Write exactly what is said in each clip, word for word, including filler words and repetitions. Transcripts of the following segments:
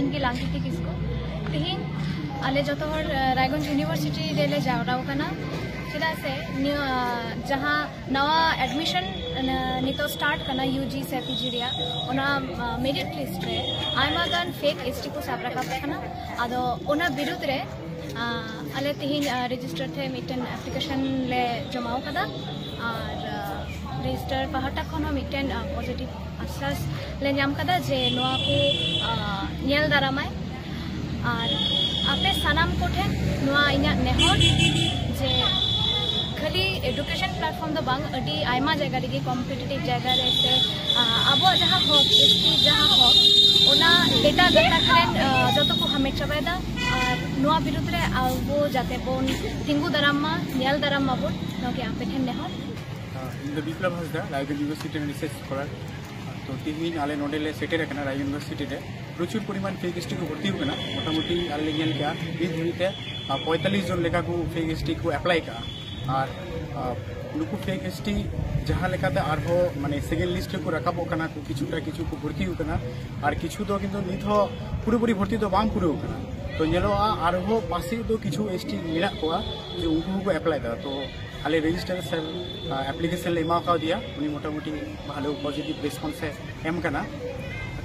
ᱤᱧ ᱜᱮ ᱞᱟᱝᱠᱤᱛᱤ ᱠᱤᱥᱠᱩ᱾ ᱛᱮᱦᱮᱧ ᱟᱞᱮ ᱡᱚᱛᱚ ᱦᱚᱲ ᱨᱟᱭᱜᱚᱸᱡᱽ ᱤᱭᱩᱱᱤᱵᱷᱟᱨᱥᱤᱴᱤ ᱨᱮᱞᱮ ᱡᱟᱣᱨᱟ ᱟᱠᱟᱱᱟ, ᱪᱮᱫᱟᱜ ᱥᱮ ᱱᱤᱭᱟᱹ ᱡᱟᱦᱟᱸ ᱱᱟᱣᱟ ᱮᱰᱢᱤᱥᱚᱱ ᱱᱤᱛᱚᱜ ᱥᱴᱟᱨᱴ ᱠᱟᱱᱟ ᱭᱩ ᱡᱤ ᱥᱮ ᱯᱤ ᱡᱤ ᱨᱮᱭᱟᱜ, ᱚᱱᱟ ᱢᱮᱨᱤᱴ ᱞᱤᱥᱴ ᱨᱮ ᱟᱭᱢᱟ ᱜᱟᱱ ᱯᱷᱮᱠ ᱮᱥ ᱴᱤ ᱠᱚ ᱥᱟᱵ ᱨᱟᱠᱟᱵ ᱟᱠᱟᱱᱟ᱾ ᱟᱫᱚ ᱚᱱᱟ ᱵᱤᱨᱩᱫᱽ ᱨᱮ ᱟᱞᱮ ᱛᱮᱦᱮᱧ ᱨᱮᱡᱤᱥᱴᱟᱨ ᱴᱷᱮᱱ ᱢᱤᱫᱴᱮᱱ ᱮᱯᱞᱤᱠᱮᱥᱚᱱ ᱞᱮ ᱡᱚᱢᱟ ᱟᱠᱟᱫᱟ, ᱟᱨ ᱨᱮᱡᱤᱥᱴᱟᱨ ᱯᱟᱦᱴᱟ ᱠᱷᱚᱱ ᱦᱚᱸ ᱢᱤᱫᱴᱮᱱ ᱯᱚᱡᱤᱴᱤᱵᱷ ᱟᱥᱥᱟᱥ ᱞᱮ ᱧᱟᱢ ᱟᱠᱟᱫᱟ ᱡᱮ ᱱᱚᱣᱟ ᱠᱚ ᱧᱮᱞ ᱫᱟᱨᱟᱢᱟᱭ᱾ ᱟᱨ ᱟᱯᱮ ᱥᱟᱱᱟᱢ ᱠᱚᱴᱷᱮᱱ ᱱᱚᱣᱟ ᱤᱧᱟᱹᱜ ᱱᱮᱦᱚᱨ ᱡᱮ ᱠᱷᱟᱹᱞᱤ ᱮᱰᱩᱠᱮᱥᱚᱱ ᱯᱞᱟᱴᱯᱷᱚᱨᱢ ᱫᱚ ᱵᱟᱝ, ᱟᱹᱰᱤ ᱟᱭᱢᱟ ᱡᱟᱭᱜᱟ ᱨᱮᱜᱮ, ᱠᱚᱢᱯᱤᱴᱤᱴᱤᱵᱷ ᱡᱟᱭᱜᱟ ᱨᱮ ᱥᱮ ᱟᱵᱚᱣᱟᱜ ᱡᱟᱦᱟᱸ ᱦᱚᱠ, ᱮᱥ ᱴᱤ ᱡᱟᱦᱟᱸ ᱦᱚᱠ, ᱚᱱᱟ ᱮᱴᱟᱜ ᱜᱟᱛᱟᱠ ᱨᱮᱱ ᱡᱚᱛᱚ ᱠᱚ ᱦᱟᱢᱮᱴ ᱪᱟᱵᱟᱭᱮᱫᱟ᱾ ᱟᱨ ᱱᱚᱣᱟ ᱵᱤᱨᱩᱫᱽ ᱨᱮ ᱟᱵᱚ ᱡᱟᱛᱮ ᱵᱚᱱ ᱛᱤᱸᱜᱩ ᱫᱟᱨᱟᱢ ᱢᱟ, ᱧᱮᱞ ᱫᱟᱨᱟᱢ ᱢᱟᱵᱚᱱ, ᱱᱚᱣᱟ ᱜᱮ ᱟᱯᱮ ᱴᱷᱮᱱ ᱱᱮᱦᱚᱨ᱾ ᱤᱧ ᱫᱚ ᱵᱤᱯᱞᱚᱵ ᱦᱟᱸᱥᱫᱟ, ᱨᱟᱭᱜᱚᱸᱡᱽ ᱤᱭᱩᱱᱤᱵᱷᱟᱨᱥᱤᱴᱤ ᱨᱮᱱ ᱨᱤᱥᱟᱨᱪ ᱥᱠᱚᱞᱟᱨ᱾ ᱛᱚ ᱛᱤᱦᱤᱧ ᱟᱞᱮ ᱱᱚᱰᱮ ᱞᱮ ᱥᱮᱴᱮᱨ ᱟᱠᱟᱱᱟ ᱨᱟᱭᱜᱚᱸᱡᱽ ᱤᱭᱩᱱᱤᱵᱷᱟᱨᱥᱤᱴᱤ ᱨᱮ᱾ ᱯᱨᱚᱪᱩᱨ ᱯᱚᱨᱤᱢᱟᱱ ᱯᱷᱮᱠ ᱮᱥ ᱴᱤ ᱠᱚ ᱵᱷᱚᱨᱛᱤ ᱟᱠᱟᱱᱟ᱾ ᱢᱚᱴᱟᱢᱩᱴᱤ ᱟᱞᱮ ᱞᱮ ᱧᱮᱞ ᱠᱮᱜᱼᱟ ᱱᱤᱛ ᱫᱷᱟᱹᱵᱤᱡ ᱛᱮ ᱯᱚᱸᱭᱛᱟᱞᱤᱥ ᱡᱚᱱ ᱞᱮᱠᱟ ᱠᱚ ᱯᱷᱮᱠ ᱮᱥ ᱴᱤ ᱠᱚ ᱮᱯᱞᱟᱭ ᱠᱟᱜᱼᱟ᱾ ᱟᱨ ᱱᱩᱠᱩ ᱯᱷᱮᱠ ᱮᱥ ᱴᱤ ᱡᱟᱦᱟᱸ ᱞᱮᱠᱟᱛᱮ ᱟᱨᱦᱚᱸ ᱢᱟᱱᱮ ᱥᱮᱠᱮᱱᱰ ᱞᱤᱥᱴ ᱨᱮᱠᱚ ᱨᱟᱠᱟᱵᱚᱜ ᱠᱟᱱᱟ ᱠᱚ, ᱠᱤᱪᱷᱩᱴᱟ ᱠᱤᱪᱷᱩ ᱠᱚ ᱵᱷᱚᱨᱛᱤ ᱟᱠᱟᱱᱟ, ᱟᱨ ᱠᱤᱪᱷᱩ ᱫᱚ ᱠᱤᱱᱛᱩ ᱱᱤᱛ ᱦᱚᱸ ᱯᱩᱨᱟᱹᱯᱩᱨᱤ ᱵᱷᱚᱨᱛᱤ ᱫᱚ ᱵᱟᱝ ᱯᱩᱨᱟᱹᱣ ᱟᱠᱟᱱᱟ᱾ ᱛᱚ ᱧᱮᱞᱚᱜᱼᱟ ᱟᱨᱦᱚᱸ ᱯᱟᱥᱮᱡ ᱫᱚ ᱠᱤᱪᱷᱩ ᱮᱥ ᱴᱤ ᱢᱮᱱᱟᱜ ᱠᱚᱣᱟ ᱡᱮ ᱩᱱᱠᱩ ᱦᱚᱸᱠᱚ ᱮᱯᱞᱟᱭ ᱮᱫᱟ᱾ ᱛᱚ ᱟᱞᱮ ᱨᱮᱡᱤᱥᱴᱟᱨ ᱥᱮᱞ ᱮᱯᱞᱤᱠᱮᱥᱚᱱ ᱞᱮ ᱮᱢᱟ ᱠᱟᱣᱫᱮᱭᱟ, ᱩᱱᱤ ᱢᱚᱴᱟᱢᱩᱴᱤ ᱵᱷᱟᱞᱮ ᱯᱚᱡᱤᱴᱤᱵᱷ ᱨᱮᱥᱯᱚᱱᱥ ᱮ ᱮᱢ ᱠᱟᱱᱟ᱾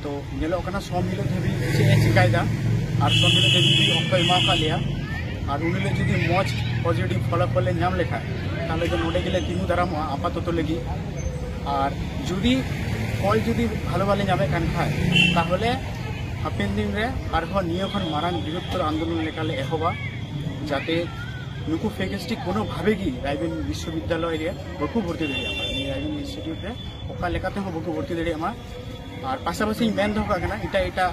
ᱛᱚ ᱧᱮᱞᱚᱜ ᱠᱟᱱᱟ ᱥᱚᱢ ᱦᱤᱞᱳᱜ ᱫᱷᱟᱹᱵᱤᱡ ᱪᱮᱫ ᱮ ᱪᱮᱠᱟᱭᱮᱫᱟ, ᱟᱨ ᱥᱚᱢ ᱦᱤᱞᱳᱜ ᱫᱷᱟᱹᱵᱤᱡ ᱡᱩᱫᱤ ᱚᱠᱛᱚ ᱮᱢᱟ ᱟᱠᱟᱫ ᱞᱮᱭᱟ, ᱟᱨ ᱩᱱ ᱦᱤᱞᱳᱜ ᱡᱩᱫᱤ ᱢᱚᱡᱽ ᱯᱚᱡᱤᱴᱤᱵᱷ ᱯᱷᱚᱞᱟᱯᱷᱚᱞ ᱞᱮ ᱧᱟᱢ ᱞᱮᱠᱷᱟᱱ, ᱛᱟᱦᱚᱞᱮ ᱫᱚ ᱱᱚᱰᱮ ᱜᱮᱞᱮ ᱛᱤᱸᱜᱩ ᱫᱟᱨᱟᱢᱚᱜᱼᱟ ᱟᱯᱟᱛᱚᱛᱚ ᱞᱟᱹᱜᱤᱫ᱾ ᱟᱨ ᱡᱩᱫᱤ ᱯᱷᱚᱞ ᱡᱩᱫᱤ ᱵᱷᱟᱞᱚ ᱵᱟᱞᱮ ᱧᱟᱢᱮᱫ ᱠᱟᱱ ᱠᱷᱟᱱ, ᱛᱟᱦᱚᱞᱮ ᱦᱟᱯᱮᱱ ᱫᱤᱱ ᱨᱮ ᱟᱨᱦᱚᱸ ᱱᱤᱭᱟᱹ ᱠᱷᱚᱱ ᱢᱟᱨᱟᱝ ᱵᱨᱤᱦᱚᱛᱛᱚᱨ ᱟᱱᱫᱳᱞᱚᱱ ᱞᱮᱠᱟᱞᱮ ᱮᱦᱚᱵᱟ, ᱡᱟᱛᱮ ᱱᱩᱠᱩ ᱯᱷᱮᱠ ᱮᱥ ᱴᱤ ᱠᱳᱱᱳ ᱵᱷᱟᱵᱮ ᱜᱮ ᱨᱟᱭᱵᱮᱱ ᱵᱤᱥᱥᱚᱵᱤᱫᱽᱫᱟᱞᱚᱭ ᱨᱮ ᱵᱟᱠᱚ ᱵᱷᱚᱨᱛᱤ ᱫᱟᱲᱮᱭᱟᱜ ᱢᱟ, ᱱᱤᱭᱟᱹ ᱨᱟᱭᱵᱮᱱ ᱤᱱᱥᱴᱤᱴᱤᱭᱩᱴ ᱨᱮ ᱚᱠᱟ ᱞᱮᱠᱟ ᱛᱮᱦᱚᱸ ᱵᱟᱠᱚ ᱵᱷᱚᱨᱛᱤ ᱫᱟᱲᱮᱭᱟᱜ ᱢᱟ᱾ ᱟᱨ ᱯᱟᱥᱟᱯᱟᱥᱤᱧ ᱢᱮᱱ ᱫᱚᱦᱚ ᱠᱟᱜ ᱠᱟᱱᱟ, ᱮᱴᱟᱜ ᱮᱴᱟᱜ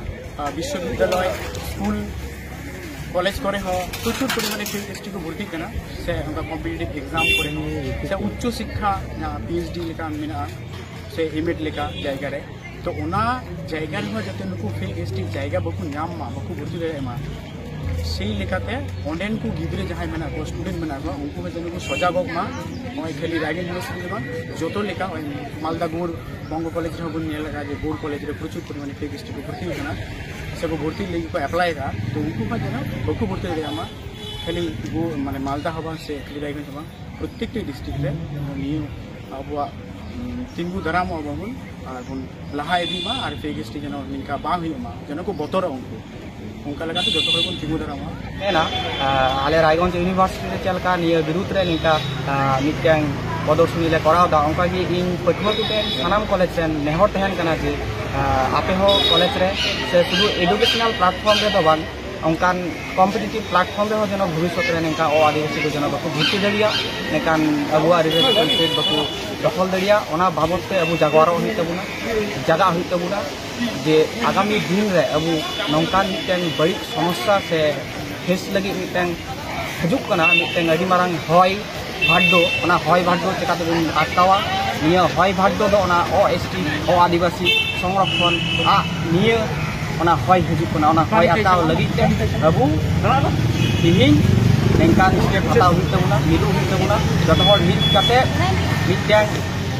ᱵᱤᱥᱥᱚᱵᱤᱫᱽᱫᱟᱞᱚᱭ, ᱥᱠᱩᱞ, ᱠᱚᱞᱮᱡᱽ ᱠᱚᱨᱮ ᱦᱚᱸ ᱯᱨᱚᱪᱩᱨ ᱯᱚᱨᱤᱢᱟᱱᱮ ᱯᱷᱮᱠ ᱮᱥ ᱴᱤ ᱠᱚ ᱵᱷᱚᱨᱛᱤᱜ ᱠᱟᱱᱟ, ᱥᱮ ᱚᱱᱠᱟ ᱠᱚᱢᱯᱤᱴᱤᱴᱤᱵᱷ ᱮᱠᱡᱟᱢ ᱠᱚᱨᱮ ᱦᱚᱸ, ᱥᱮ ᱩᱪᱪᱚ ᱥᱤᱠᱠᱷᱟ ᱡᱟᱦᱟᱸ ᱯᱤ ᱮᱭᱤᱪ ᱰᱤ ᱞᱮᱠᱟᱱ ᱢᱮᱱᱟᱜᱼᱟ, ᱥᱮ ᱮᱢ ᱮᱰ ᱞᱮᱠᱟ ᱡᱟᱭᱜᱟ ᱨᱮ᱾ ᱛᱚ ᱚᱱᱟ ᱡᱟᱭᱜᱟ ᱨᱮᱦᱚᱸ ᱡᱟᱛᱮ ᱱᱩᱠᱩ ᱯᱷᱮᱠ ᱮᱥ ᱴᱤ ᱡᱟᱭᱜᱟ ᱵᱟᱠᱚ ᱧᱟᱢ ᱢᱟ, ᱵᱟᱠᱚ ᱵᱷᱚᱨᱛᱤ ᱫᱟᱲᱮᱭᱟᱜ ᱢᱟ, ᱥᱮᱭ ᱞᱮᱠᱟᱛᱮ ᱚᱸᱰᱮᱱ ᱠᱚ ᱜᱤᱫᱽᱨᱟᱹ ᱡᱟᱦᱟᱸᱭ ᱢᱮᱱᱟᱜ ᱠᱚᱣᱟ, ᱥᱴᱩᱰᱮᱱᱴ ᱢᱮᱱᱟᱜ ᱠᱚᱣᱟ, ᱩᱱᱠᱩ ᱦᱚᱸ ᱡᱮᱱᱚ ᱠᱚ ᱥᱚᱡᱟᱜᱚᱜ ᱢᱟ᱾ ᱱᱚᱜᱼᱚᱭ ᱠᱷᱟᱹᱞᱤ ᱨᱟᱭᱜᱚᱸᱡᱽ ᱤᱭᱩᱱᱤᱵᱷᱟᱨᱥᱤᱴᱤ ᱫᱚ ᱵᱟᱝ, ᱡᱚᱛᱚ ᱞᱮᱠᱟ ᱱᱚᱜᱼᱚᱭ ᱢᱟᱞᱫᱟ ᱜᱳᱨ ᱵᱚᱝᱜᱚ ᱠᱚᱞᱮᱡᱽ ᱨᱮᱦᱚᱸ ᱵᱚᱱ ᱧᱮᱞ ᱞᱮᱫᱟ ᱡᱮ ᱜᱳᱨ ᱠᱚᱞᱮᱡᱽ ᱨᱮ ᱯᱨᱚᱪᱩᱨ ᱯᱚᱨᱤᱢᱟᱱᱮ ᱯᱷᱮᱠ ᱮᱥ ᱴᱤ ᱠᱚ ᱵᱷᱚᱨᱛᱤ ᱟᱠᱟᱱᱟ᱾ ᱠᱚ ᱵᱷᱚᱨᱛᱤ ᱞᱟᱹᱜᱤᱫ ᱠᱚ ᱮᱯᱞᱟᱭ ᱮᱫᱟ, ᱛᱚ ᱩᱱᱠᱩ ᱦᱚᱸ ᱡᱮᱱᱚ ᱵᱟᱠᱚ ᱵᱷᱚᱨᱛᱤ ᱫᱟᱲᱮᱭᱟᱜ ᱢᱟ᱾ ᱠᱷᱟᱹᱞᱤ ᱜᱳ-, ᱢᱟᱱᱮ ᱢᱟᱞᱫᱟ ᱦᱚᱸ ᱵᱟᱝ ᱥᱮ ᱠᱷᱟᱹᱞᱤ ᱨᱟᱭᱜᱚᱸᱡᱽ ᱦᱚᱸ ᱵᱟᱝ, ᱯᱨᱚᱛᱮᱠᱴᱤ ᱰᱤᱥᱴᱨᱤᱠᱴ ᱨᱮ ᱱᱤᱭᱟᱹ ᱟᱵᱚᱣᱟᱜ, ᱩᱸ, ᱛᱤᱸᱜᱩ ᱫᱟᱨᱟᱢᱚᱜ ᱟᱵᱚᱱ ᱟᱨ ᱵᱚᱱ ᱞᱟᱦᱟ ᱤᱫᱤ ᱢᱟ, ᱟᱨ ᱯᱮ ᱜᱳᱥᱴᱤ ᱡᱮᱱᱚ ᱱᱤᱝᱠᱟ ᱵᱟᱝ ᱦᱩᱭᱩᱜ ᱢᱟ, ᱡᱮᱱᱚ ᱠᱚ ᱵᱚᱛᱚᱨᱚᱜ ᱩᱱᱠᱩ, ᱚᱱᱠᱟ ᱞᱮᱠᱟᱛᱮ ᱡᱚᱛᱚ ᱦᱚᱲ ᱵᱚᱱ ᱛᱤᱸᱜᱩ ᱫᱟᱨᱟᱢᱟ᱾ ᱢᱮᱱᱟ, ᱟᱸ, ᱟᱞᱮ ᱨᱟᱭᱜᱚᱸᱡᱽ ᱤᱭᱩᱱᱤᱵᱷᱟᱨᱥᱤᱴᱤ ᱨᱮ ᱪᱮᱫ ᱞᱮᱠᱟ ᱱᱤᱭᱟᱹ ᱵᱤᱨᱩᱫᱽ ᱨᱮ ᱱᱤᱝᱠᱟ, ᱟᱸ, ᱢᱤᱫᱴᱮᱱ ᱯᱨᱚᱫᱚᱨᱥᱚᱱᱤ ᱞᱮ ᱠᱚᱨᱟᱣ ᱮᱫᱟ, ᱚᱱᱠᱟᱜᱮ ᱤᱧ ᱯᱟᱹᱴᱷᱩᱣᱟᱹ ᱠᱚᱴᱷᱮᱱ ᱥᱟᱱᱟᱢ ᱠᱚᱞᱮᱡᱽ ᱨᱮᱱ ᱱᱮᱦᱚᱨ ᱛᱟᱦᱮᱱ ᱠᱟᱱᱟ ᱡᱮ, ᱟᱸ, ᱟᱯᱮ ᱦᱚᱸ ᱠᱚᱞᱮᱡᱽ ᱨᱮ ᱥᱮ ᱥᱩᱫᱷᱩ ᱮᱰᱩᱠᱮᱥᱚᱱᱟᱞ ᱯᱞᱟᱴᱯᱷᱚᱨᱢ ᱨᱮᱫᱚ ᱵᱟᱝ, ᱚᱱᱠᱟᱱ ᱠᱚᱢᱯᱤᱴᱤᱴᱤᱵᱷ ᱯᱞᱟᱴᱯᱷᱚᱨᱢ ᱨᱮᱦᱚᱸ ᱡᱮᱱᱚ ᱵᱷᱚᱵᱤᱥᱥᱚᱛ ᱨᱮ ᱱᱤᱝᱠᱟ ᱚ ᱟᱹᱫᱤᱵᱟᱹᱥᱤ ᱠᱚ ᱡᱮᱱᱚ ᱵᱟᱠᱚ ᱵᱷᱚᱨᱛᱤ ᱫᱟᱲᱮᱭᱟᱜ, ᱱᱤᱝᱠᱟᱱ ᱟᱵᱚᱣᱟᱜ ᱨᱤᱡᱟᱨᱵᱷᱮᱥᱚᱱ ᱥᱤᱴ ᱵᱟᱠᱚ ᱫᱚᱠᱷᱚᱞ ᱫᱟᱲᱮᱭᱟᱜ, ᱚᱱᱟ ᱵᱟᱵᱚᱛ ᱛᱮ ᱟᱵᱚ ᱡᱟᱜᱣᱟᱨᱚᱜ ᱦᱩᱭᱩᱜ ᱛᱟᱵᱚᱱᱟ, ᱡᱟᱜᱟᱜ ᱦᱩᱭᱩᱜ ᱛᱟᱵᱚᱱᱟ᱾ ᱡᱮ ᱟᱜᱟᱢᱤ ᱫᱤᱱ ᱨᱮ ᱟᱵᱚ ᱱᱚᱝᱠᱟᱱ ᱢᱤᱫᱴᱮᱱ ᱵᱟᱹᱲᱤᱡ ᱥᱚᱢᱚᱥᱥᱟ ᱥᱮ ᱯᱷᱮᱥ ᱞᱟᱹᱜᱤᱫ ᱢᱤᱫᱴᱮᱱ ᱦᱤᱡᱩᱜ ᱠᱟᱱᱟ, ᱢᱤᱫᱴᱮᱱ ᱟᱹᱰᱤ ᱢᱟᱨᱟᱝ ᱦᱚᱭ ᱵᱷᱟᱨᱰᱳ, ᱚᱱᱟ ᱦᱚᱭ ᱵᱷᱟᱨᱰᱳ ᱪᱮᱠᱟ ᱛᱮᱵᱚᱱ ᱟᱴᱠᱟᱣᱟ? ᱱᱤᱭᱟᱹ ᱦᱚᱭ ᱵᱷᱟᱨᱰᱳ ᱫᱚ ᱚᱱᱟ ᱚ ᱮᱥ ᱴᱤ, ᱚ ᱟᱹᱫᱤᱵᱟᱹᱥᱤ ᱥᱚᱝᱨᱚᱠᱷᱚᱱ ᱟᱜ ᱱᱤᱭᱟᱹ ᱚᱱᱟ ᱦᱚᱭ ᱦᱤᱡᱩᱜ ᱠᱟᱱᱟ, ᱚᱱᱟ ᱦᱚᱭ ᱟᱴᱠᱟᱣ ᱞᱟᱹᱜᱤᱫ ᱛᱮ ᱟᱵᱚ ᱛᱤᱦᱤᱧ ᱱᱤᱝᱠᱟᱱ ᱥᱴᱮᱯ ᱦᱟᱛᱟᱣ ᱦᱩᱭᱩᱜ ᱛᱟᱵᱚᱱᱟ, ᱢᱤᱫᱚᱜ ᱦᱩᱭᱩᱜ ᱛᱟᱵᱚᱱᱟ, ᱡᱚᱛᱚ ᱦᱚᱲ ᱢᱤᱫ ᱠᱟᱛᱮ ᱢᱤᱫᱴᱮᱱ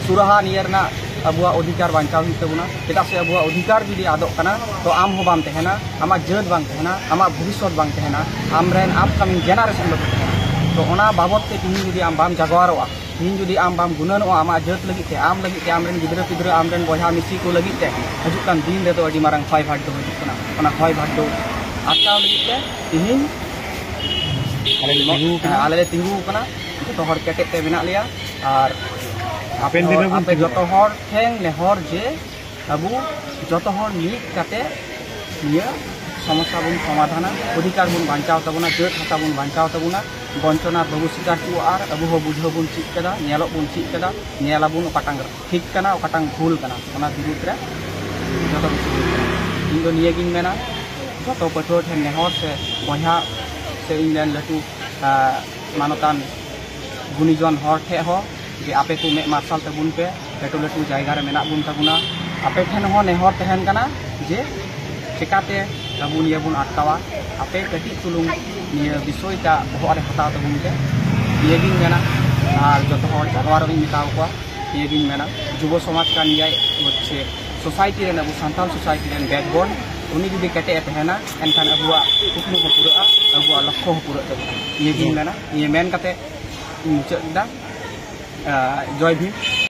ᱥᱩᱨᱟᱦᱟ ᱱᱤᱭᱟᱹ ᱨᱮᱱᱟᱜ ᱟᱵᱚᱣᱟᱜ ᱚᱫᱷᱤᱠᱟᱨ ᱵᱟᱧᱪᱟᱣ ᱦᱩᱭᱩᱜ ᱛᱟᱵᱚᱱᱟ᱾ ᱪᱮᱫᱟᱜ ᱥᱮ ᱟᱵᱚᱣᱟᱜ ᱚᱫᱷᱤᱠᱟᱨ ᱡᱩᱫᱤ ᱟᱫᱚᱜ ᱠᱟᱱᱟ, ᱛᱚ ᱟᱢ ᱦᱚᱸ ᱵᱟᱢ ᱛᱟᱦᱮᱱᱟ, ᱟᱢᱟᱜ ᱡᱟᱹᱛ ᱵᱟᱝ ᱛᱟᱦᱮᱱᱟ, ᱟᱢᱨᱮᱱ ᱟᱯᱠᱟᱢᱤᱝ ᱡᱮᱱᱟᱨᱮᱥᱚᱱ ᱵᱟᱠᱚ ᱛᱟᱦᱮᱱᱟ᱾ ᱛᱚ ᱚᱱᱟ ᱵᱟᱵᱚᱛ ᱛᱮ ᱛᱤᱦᱤᱧ ᱡᱩᱫᱤ ᱟᱢ ᱵᱟᱢ ᱡᱟᱜᱣᱟᱨᱚᱜᱼᱟ, ᱛᱤᱦᱤᱧ ᱡᱩᱫᱤ ᱟᱢ ᱵᱟᱢ ᱜᱩᱱᱟᱹᱱᱚᱜᱼᱟ ᱟᱢᱟᱜ ᱡᱟᱹᱛ ᱞᱟᱹᱜᱤᱫ ᱛᱮ, ᱟᱢ ᱞᱟᱹᱜᱤᱫ ᱛᱮ, ᱟᱢᱨᱮᱱ ᱜᱤᱫᱽᱨᱟᱹ ᱯᱤᱫᱽᱨᱟᱹ, ᱟᱢᱨᱮᱱ ᱵᱚᱭᱦᱟ ᱢᱤᱥᱤ ᱠᱚ ᱞᱟᱹᱜᱤᱫ ᱛᱮ, ᱦᱤᱡᱩᱜ ᱠᱟᱱ ᱫᱤᱱ ᱨᱮᱫᱚ ᱟᱹᱰᱤ ᱢᱟᱨᱟᱝ ᱦᱚᱭ ᱵᱷᱟᱨᱰᱳ ᱦᱤᱡᱩᱜ ᱠᱟᱱᱟ᱾ ᱚᱱᱟ ᱦᱚᱭ ᱵᱷᱟᱨᱰᱳ ᱟᱴᱠᱟᱣ ᱞᱟᱹᱜᱤᱫ ᱛᱮ ᱛᱤᱦᱤᱧ ᱟᱞᱮ ᱞᱮ ᱛᱤᱸᱜᱩ ᱟᱠᱟᱱᱟ᱾ ᱟᱞᱮ ᱞᱮ ᱛᱤᱸᱜᱩ ᱟᱠᱟᱱᱟ, ᱡᱚᱛᱚ ᱦᱚᱲ ᱠᱮᱴᱮᱡ ᱛᱮ ᱢᱮᱱᱟᱜ ᱞᱮᱭᱟ᱾ ᱟᱨ ᱦᱟᱯᱮᱱ ᱫᱤᱱ ᱨᱮᱵᱚᱱ ᱟᱯᱮ ᱛᱤᱸᱜᱩᱱᱟ᱾ ᱡᱚᱛᱚ ᱦᱚᱲ ᱴᱷᱮᱱ ᱱᱮᱦᱚᱨ ᱡᱮ ᱟᱵᱚ ᱡᱚᱛᱚ ᱦᱚᱲ ᱢᱤᱫ ᱠᱟᱛᱮ ᱱᱤᱭᱟᱹ ᱥᱚᱢᱚᱥᱥᱟ ᱵᱚᱱ ᱥᱚᱢᱟᱫᱷᱟᱱᱟ, ᱚᱫᱷᱤᱠᱟᱨ ᱵᱚᱱ ᱵᱟᱧᱪᱟᱣ ᱛᱟᱵᱚᱱᱟ, ᱡᱟᱹᱛ ᱦᱟᱥᱟ ᱵᱚᱱ ᱵᱟᱧᱪᱟᱣ ᱛᱟᱵᱚᱱᱟ, ᱵᱚᱧᱪᱚᱱᱟ ᱵᱟᱵᱚ ᱥᱤᱠᱟᱨ ᱦᱚᱪᱚᱣᱟᱜᱼᱟ᱾ ᱟᱨ ᱟᱵᱚ ᱦᱚᱸ ᱵᱩᱡᱷᱟᱹᱣ ᱵᱚᱱ ᱪᱮᱫ ᱠᱮᱫᱟ, ᱧᱮᱞᱚᱜ ᱵᱚᱱ ᱪᱮᱫ ᱠᱮᱫᱟ, ᱧᱮᱞ ᱟᱵᱚᱱ ᱚᱠᱟᱴᱟᱝ ᱴᱷᱤᱠ ᱠᱟᱱᱟ, ᱚᱠᱟᱴᱟᱝ ᱵᱷᱩᱞ ᱠᱟᱱᱟ, ᱚᱱᱟ ᱵᱤᱨᱩᱫᱽ ᱨᱮ ᱡᱚᱛᱚ ᱠᱤᱪᱷᱩ ᱦᱩᱭᱩᱜ ᱠᱟᱱᱟ᱾ ᱤᱧ ᱫᱚ ᱱᱤᱭᱟᱹᱜᱤᱧ ᱢᱮᱱᱟ, ᱡᱚᱛᱚ ᱯᱟᱹᱴᱷᱩᱣᱟᱹ ᱴᱷᱮᱱ ᱱᱮᱦᱚᱨ ᱥᱮ ᱵᱚᱭᱦᱟ ᱥᱮ ᱤᱧ ᱨᱮᱱ ᱞᱟᱹᱴᱩ, ᱟᱸ, ᱢᱟᱱᱚᱛᱟᱱ ᱜᱩᱱᱤᱡᱚᱱ ᱦᱚᱲ ᱴᱷᱮᱱ ᱦᱚᱸ ᱡᱮ ᱟᱯᱮ ᱠᱚ ᱢᱮᱫ ᱢᱟᱨᱥᱟᱞ ᱛᱟᱵᱚᱱ ᱯᱮ, ᱞᱟᱹᱴᱩ ᱞᱟᱹᱴᱩ ᱡᱟᱭᱜᱟ ᱨᱮ ᱢᱮᱱᱟᱜ ᱵᱚᱱ ᱛᱟᱵᱚᱱᱟ᱾ ᱟᱯᱮ ᱴᱷᱮᱱ ᱦᱚᱸ ᱱᱮᱦᱚᱨ ᱛᱟᱦᱮᱱ ᱠᱟᱱᱟ ᱡᱮ ᱪᱮᱠᱟᱛᱮ ᱟᱵᱚ ᱱᱤᱭᱟᱹ ᱵᱚᱱ ᱟᱴᱠᱟᱣᱟ, ᱟᱯᱮ ᱠᱟᱹᱴᱤᱡ ᱪᱩᱞᱩᱝ ᱱᱤᱭᱟᱹ ᱵᱤᱥᱚᱭᱴᱟ ᱵᱚᱦᱚᱜ ᱨᱮ ᱦᱟᱛᱟᱣ ᱛᱟᱵᱚᱱ ᱯᱮ, ᱱᱤᱭᱟᱹᱜᱤᱧ ᱢᱮᱱᱟ᱾ ᱟᱨ ᱡᱚᱛᱚ ᱦᱚᱲ ᱡᱟᱱᱣᱟᱨ ᱤᱧ ᱢᱮᱛᱟ ᱠᱚᱣᱟ, ᱱᱤᱭᱟᱹᱜᱤᱧ ᱢᱮᱱᱟ, ᱡᱩᱵᱚ ᱥᱚᱢᱟᱡᱽ ᱠᱟᱱ ᱜᱮᱭᱟᱭ ᱦᱚᱪᱪᱷᱮ ᱥᱳᱥᱟᱭᱴᱤ ᱨᱮᱱ, ᱟᱵᱚ ᱥᱟᱱᱛᱟᱞ ᱥᱳᱥᱟᱭᱴᱤ ᱨᱮᱱ ᱵᱮᱠᱵᱳᱱ᱾ ᱩᱱᱤ ᱡᱩᱫᱤ ᱠᱮᱴᱮᱡ ᱮ ᱛᱟᱦᱮᱱᱟ, ᱮᱱᱠᱷᱟᱱ ᱟᱵᱚᱣᱟᱜ ᱠᱩᱠᱢᱩ ᱦᱚᱸ ᱯᱩᱨᱟᱹᱜᱼᱟ, ᱟᱵᱚᱣᱟᱜ ᱞᱚᱠᱠᱷᱚ ᱦᱚᱸ ᱯᱩᱨᱟᱹᱜ ᱛᱟᱵᱚᱱᱟ᱾ ᱱᱤᱭᱟᱹᱜᱤᱧ ᱢᱮᱱᱟ, ᱱᱤᱭᱟᱹ ᱢᱮᱱ ᱠᱟᱛᱮ ᱤᱧ ᱢᱩᱪᱟᱹᱫ ᱮᱫᱟ᱾ ᱟᱸ, ᱡᱚᱭ ᱵᱷᱤᱢ,